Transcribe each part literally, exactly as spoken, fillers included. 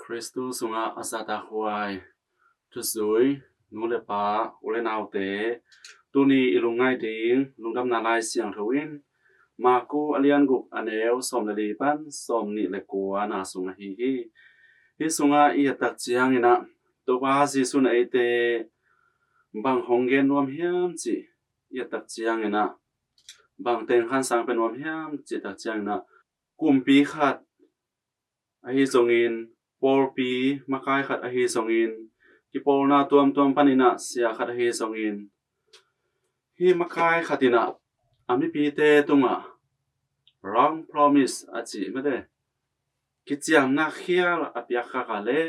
Khristu sungah a zahtakhuai thuzui nu le pa, u le naute, tuni i lungngaih ding lungdamna Lai Siangtho in Marku a lian guk, a neu sawm le li pan sawm nih le kuana sung ahi hi. Hih sungah i et tak ciangin ah Topa Jesuh in ah eite bang hong gen nuam hiam cih i et tak ciangin ah, bang teng khan sang pia nuam hiam cih tak ciangin ah, kumpi khat ahi zongin, pawlpi makai khat ahi zongin, kipawlna tuamtuam panin ah sia khat ahi zongin, hih makai khat in ah a mipite tungah wrong promise a cih mate, kiciamna khial a piakkhak a leh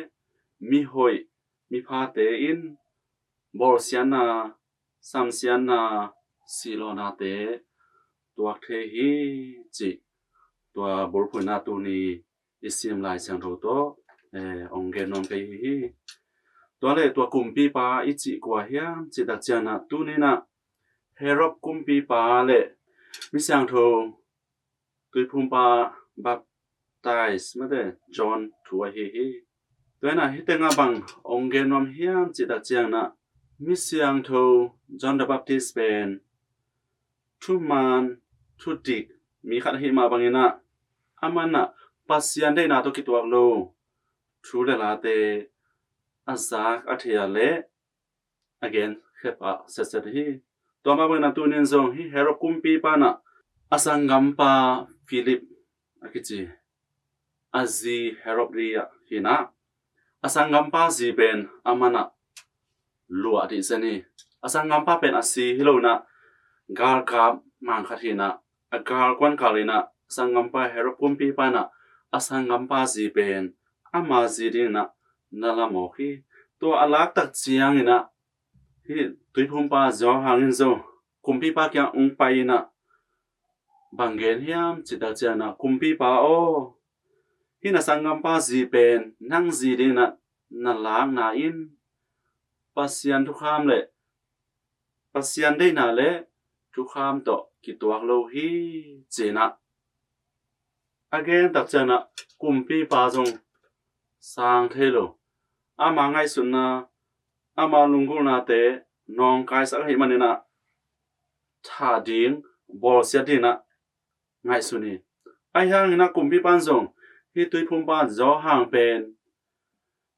mihoih miphate in bawlsiatna, samsiatna, sihlawhnate tuak thei hi cih tua bulphuhna tuni i sim Lai Siangtho tawh eh, hong gen nuam ka hi hi. Tua le tua kumpipa i cih kua hiam cih tak ciangin ah, tuni in ah Herod kumpipa le mi siangtho tuiphumpa baptize mate John thu ahi hi. Tua in ah hih tengah bang hong gen nuam hiam cih tak ciangin ah, mi siangtho John the Baptist pen thuman thudik mi khat ahi mah bangin ah, aman ah Pasian deihna tawh kituak lo thu le late a zak a thei a leh a gen khia pah setset hi. Tua mah bangin ah tuni in zong hih Herod kumpipa in ah a sanggampa Philip a kici a zi Herod ri ah hi in ah, a sanggampa zi pen aman ah luah dih zen hi. A sanggampa pen a si hi lo in ah, galkap mang khat hi in ah, a galkuan kal in ah, a sanggampa Herod kumpipa in ah a sanggampa zi pen ama zi dingin ah na la mawk hi. Tua a lak tak ciangin ah hih tuiphumpa Johan in zong kumpipa kiang hong pai in ah bang gen hiam cih tak ciangin ah, kumpipa aw, hih na sanggampa zi pen nang zi dingin ah na lakna in Pasian thukham le Pasian deihna le thukham tawh kituak lo hi ci in ah a gen tak ciangin ah kumpipa zong sang thei lo. Ama ngaihsutna, ama lunggulhnate nawngkaisak ahih manin ah thah ding, bawlsiat dingin ah ngaihsun hi. Ahi hangin ah kumpipa in zong hih tuiphumpa Johan pen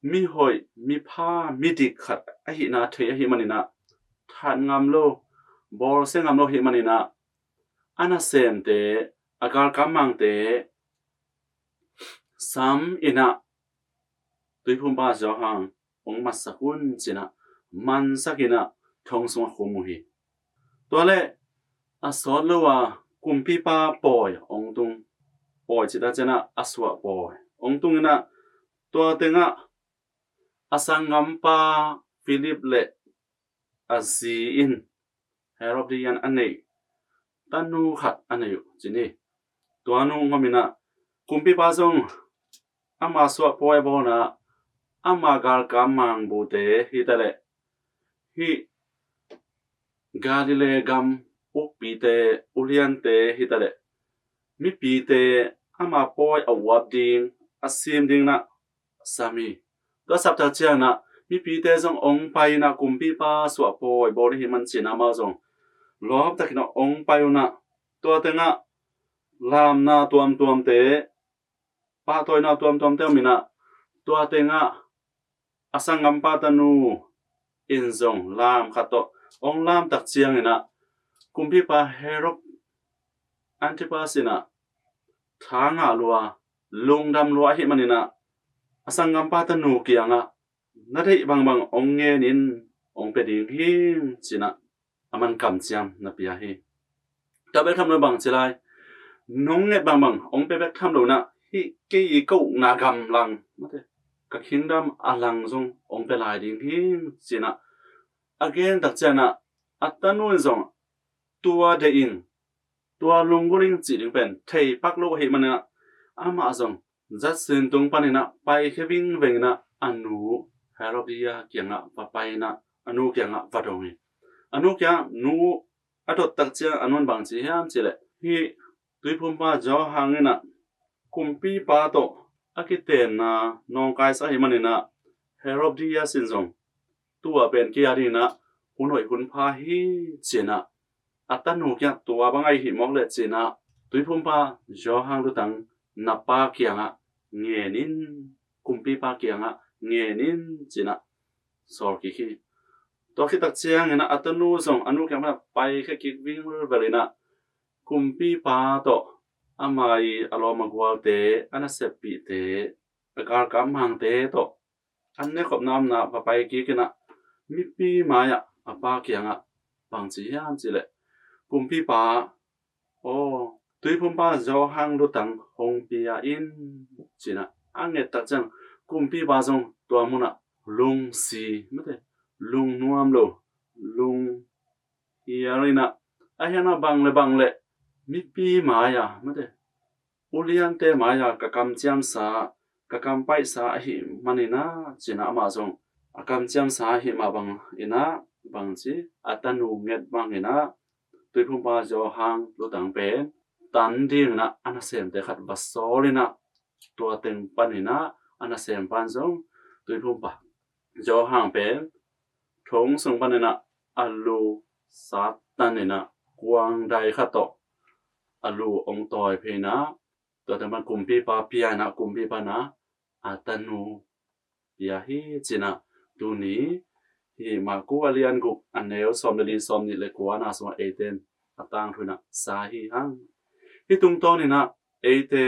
mihoih, mipha, midik khat ahihna thei ahih manin ah, that ngam lo, bawlsia ngam lo ahih manin ah, a nasemte, a galkap mangte sam in ah tuiphumpa Johan hong matsak un ci in ah mansak in ah thong sungah khum uh hi. Tua le a sawt lo a kumpipa pawi hong tung, pawi cih tak ciangin ah a suah pawi hong tung in ah, tua tengah a sanggampa Philip le a zi in Herodian a neih tanu khat a nei uh ci ni. Tua nu ngom in ah kumpipa zong ama suah pawi a bawlna, ama galkap mangbute hi ta leh, hih Galilee gam ukpite, uliante hi ta leh, mipite ama pawi a uap ding, a sim dingin ah sam hi. Tua sap tak ciangin ah mipite zong hong pai in ah kumpipa suah pawi bawl ding hi man ci in ah amau zong lawp takin ah hong pai un ah, tua tengah lamna tuamtuamte, pahtawina tuamtuamte om in ah, tua tengah a sanggampa tanu in zong lam khat tawh hong lam tak ciangin ah, kumpipa Herod Antipas in ah tha ngah lua, lungdam lua ahih manin ah, a sanggampa tanu kiangah na deih bangbang hong ngen in, hong pia ding hi ci in ah aman kamciam na pia hi. Tua bek tham lo bang ci lai, nong nget bangbang hong pia bek tham lo in ah, hih kei i ka ukna gam lang, ka kingdom a lang zong hong pia lai ding hi ci in ah a gen tak ciangin ah, a tanu in zong tua deih ing, tua lunggulh ing cih ding pen thei pak lo ahih manin ah, amah zong zatsin tung panin ah paikhia vingveng in ah a nu Herodia kiangah va pai in ah, a nu kiangah va dong hi. A nu kiangah, nu a dot tak ciang a nu in bang ci hiam cih leh, hih tuiphumpa Johan in ah kumpipa tawh a kitenna nawngkaisak ahih manin ah Herodias in zong tua pen kei a dingin ah hun hoih hun pha hi ci-in ah a tanu kiangah tua bang ahi hi mawk leh ci-in ah Tuiphumpa Johan lutang na pa kiangah ngen in, kumpipa kiangah ngen in ci-in ah sawl kik hi. Tua khit tak ciangin ah a tanu zong a nu kiang pan ah paikhia kik vingvel in ah kumpipa tawh ama ii a lawm a gualte, a naseppihte, a galkap mangte tawh an nekhopna omna va pai kik in ah mipi mai-ah a pa kiangah bang ci hiam cih leh, kumpipa aw, Tuiphumpa Johan lutang hong pia in ci-in ah a nget tak ciang kumpipa zong tua munah lungsi, mate, lungnuam lo, lunghial in ah, ahi hang ah bang le bang le mipi mai-ah, mate, uliante mai-ah ka kamciamsa, ka kampaihsa ahih manin ah ci-in ah amah zong a kamciamsa ahih mah bangin ah bang ci, a tanu nget bangin ah Tuiphumpa Johan lutang pen tan dingin ah a nasemte khat va sawl in ah tua teng panin ah a nasempa in zong Tuiphumpa Johan pen thong sung panin ah a lu satan in ah kuang dai khat tawh a lu hong tawi phei in ah tua teng pan kumpipa pia in ah kumpipa in ah a tanu pia hi ci-in ah tuni hih Marku a lian guk a neu sawm le li, sawm nih le kua na sungah eite in a tangthu in ah sa hi hang. Hih tungtawn in ah eite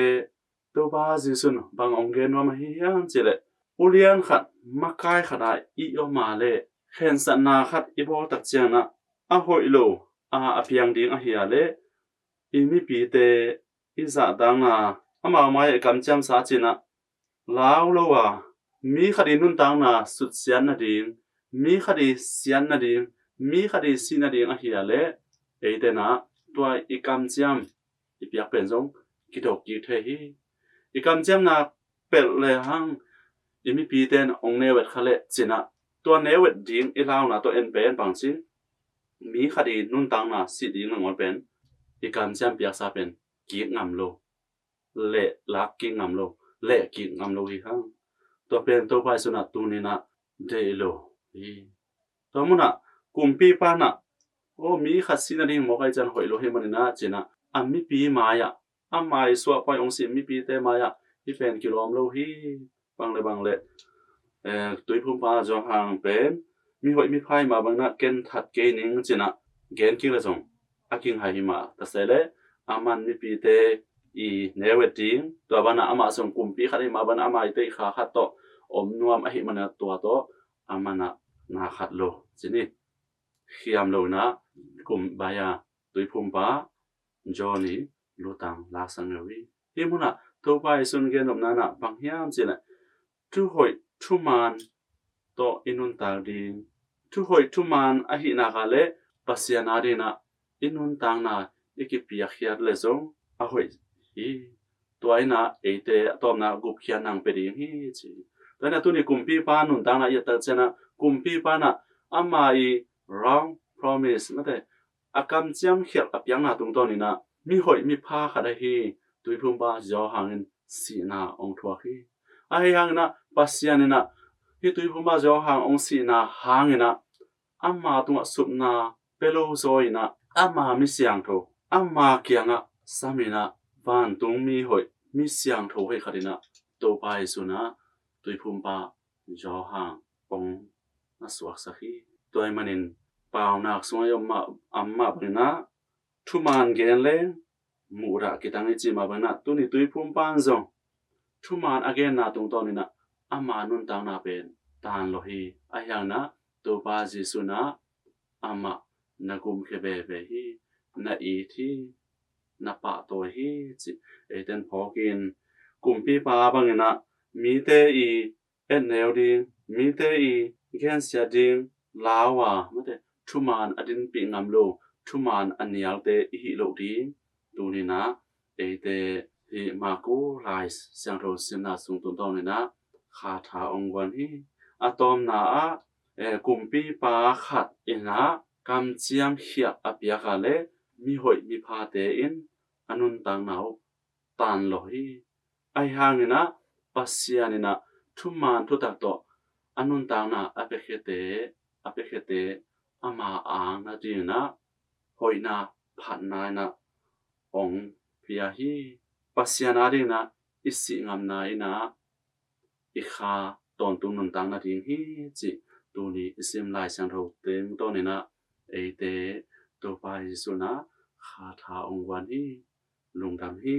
Topa Jesu in bang hong gen nuam ahi hiam cih leh, ulian khat, makai khat a i om a leh khensatna khat i bawl tak ciangin ah a hoih lo a a piang ding ahi a leh i mipite i zahtakna, amau mai-ah i kamciamsa ci-in ah lau lo a, mi khat i nuntakna sutsiat nading, mi khat i siat nading, mi khat i sih nading ahi a leh eite in ah tua i kamciam i piak pen zong kidok kik thei hi. I kamciamna pelh le hang i mipite in hong neu et kha leh ci-in ah tua neu et ding i launa tawh en pen bang ci, mi khat i nuntakna sih ding nangawn pen i kamciam piaksa pen kik ngam lo, leh lak kik ngam lo, leh kik ngam lo hi hang. Tua pen Topa Jesu in ah tuni in ah deih lo hi. Tua munah kumpipa in ah aw, mi khat sih nading mawk ahih ciang hoih lo ahih manin ah ci-in ah a mipi mai-ah, ama ii suahpoi hong sih mipite mai-ah hih pen kilawm lo hi. Bang le bang le, eh, Tuiphumpa Johan pen mi hoih mi pha ahih mah bangin ah ken that kei ning ci-in ah gen kik leh zong a kinghai hi mah ta se leh, aman mipite i neu et ding, tua banah amah zong kumpi khat ahih mah bangin ama ii teikha khat tawh om nuam ahih manin ah tua tawh aman ah na khat lo ci ni. Khiam lo in ah kum bai-a Tuiphumpa John ii lutang laksak ngei uh hi. Hih munah Topa Jesu in gen nopna in ah bang hiam cih leh, thuhoih thuman tawh i nuntak ding, thuhoih thuman ahih nak leh Pasian adingin ah i nuntakna i kipiakkhiat leh zong a hoih hi. Tua in ah eite a tawpna gupkhiatna hong pia ding hi ci hi. Tua in ah tuni kumpipa nuntakna i et tak ciangin ah kumpipa in ah ama ii wrong promise, mate, a kamciam khialh a piakna tungtawn in ah mihoih mipha khat ahi Tuiphumpa Johan in sihna hong thuak hi. Ahi hangin ah Pasian in ah hih Tuiphumpa Johan hong sihna hangin ah ama tungah supna pia lo zaw in ah ama mi siangtho ama kiangah sam in ah vantung mi hoih, mi siangtho hoih khat in ah Topa Jesu in ah Tuiphumpa Johan hong na suaksak hi. Tua ahih manin paunak sungah i om mah, a om mah bangin ah thuman gen leng muhdah kitang i cih mah bangin ah tuni Tuiphumpa in zong thuman a genna tungtawn in ah ama nuntakna pen tan lo hi. Ahi hangin ah Topa Jesu in ah amah na gumkhia veve hi, na it hi, na pahtawi hi cih eite in phawk in, kumpipa bangin ah mite ii etneu ding, mite ii gensiat ding lau a, mate, thuman a dinpih ngam lo, thuman a nialte i hih loh ding tuni in ah eite hih Marku Lai Siangtho simna sung tungtawn in ah khatha hong guan hi. A tawpna ah, eh, kumpipa khat in ah kamciam khialh a piak leh mihoih miphate in a nuntakna uh tan lo hi. Ahi hangin ah Pasian in ah thuman thutak tawh a nuntakna a piakhiate, a piakhiate ama ang nadingin ah hoihna phatna in ah hong pia hi. Pasian adingin ah i sih ngamna in ah i kha tawntung nuntak nading hi cih tuni i sim Lai Siangtho teng tawnin ah eite Topa Jesuh in ah kha tha hong guan hi. Lungdam hi.